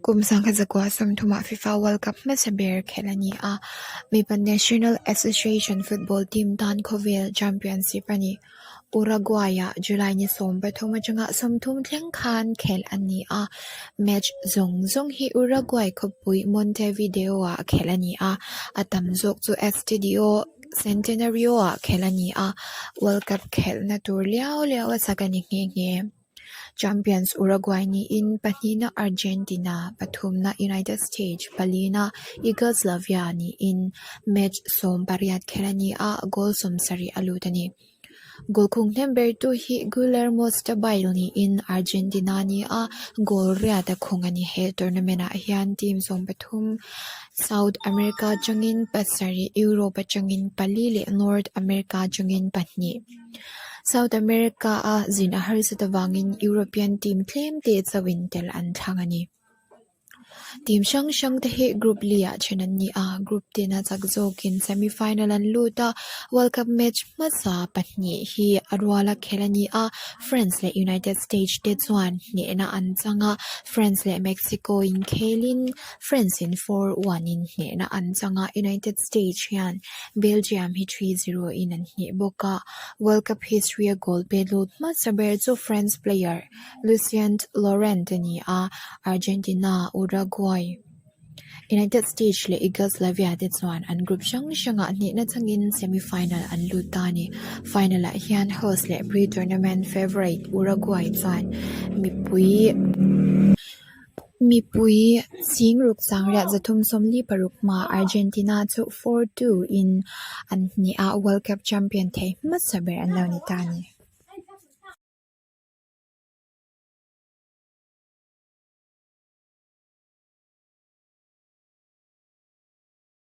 Kum sangkhat zakua sawmthumah FIFA World Cup hmasa ber khelh a ni a, mipa National Association football team tan khawvel championship a ni. Uruguay-ah July ni 13 atanga 30 thleng khan khelh a ni a, match zawng zawng hi Uruguay khawpui Montevideo-ah khelh a ni a, a tam zawk chu Estadio Centenario-ah khelh a ni a, World Cup khelhna tur liau liau a sak a ni nghe nghe. Champions Uruguay niin pahnihna Argentina, pathumna United States, palina Yugoslavia niin match 18 khelh a ni a, goal 70 a lut a ni. Goal khung hnem bertu hi Guillermo Stabile niin Argentina ni a, goal riat a khung a ni. He tournament-ah hian team 13 South America atangin pasarih, Europe atangin pali leh North America atangin pahnih. South America-a zin a harsat avangin European team tlem te chauhin tel an thlang a ni. Team hrang hrang te hi Group li-ah then an ni a, Group tina chak zawkin semi-final an lut a, World Cup match hmasa pahnih hi a ruala khelh a ni a, France leh United States te chuan hnehna an chang a, France leh Mexico inkhelin France in 4-1 in hnehna an chang a, United States hian Belgium hi 3-0 in an hneh bawk a, World Cup history a goal pe lut hmasa ber chu France player Lucien Laurent a ni a, Argentina, Uruguay, United States leh Yugoslavia te chuan an group hrang hrangah hnehna changin semi-final an lut ta a ni. Final-ah hian host leh pre-tournament favourite Uruguay chuan mipui Mipui ching ruk changriat 346 hma Argentina chu 4-2 in an hneh a, World Cup champion thei hmasa ber an lo ni ta a ni.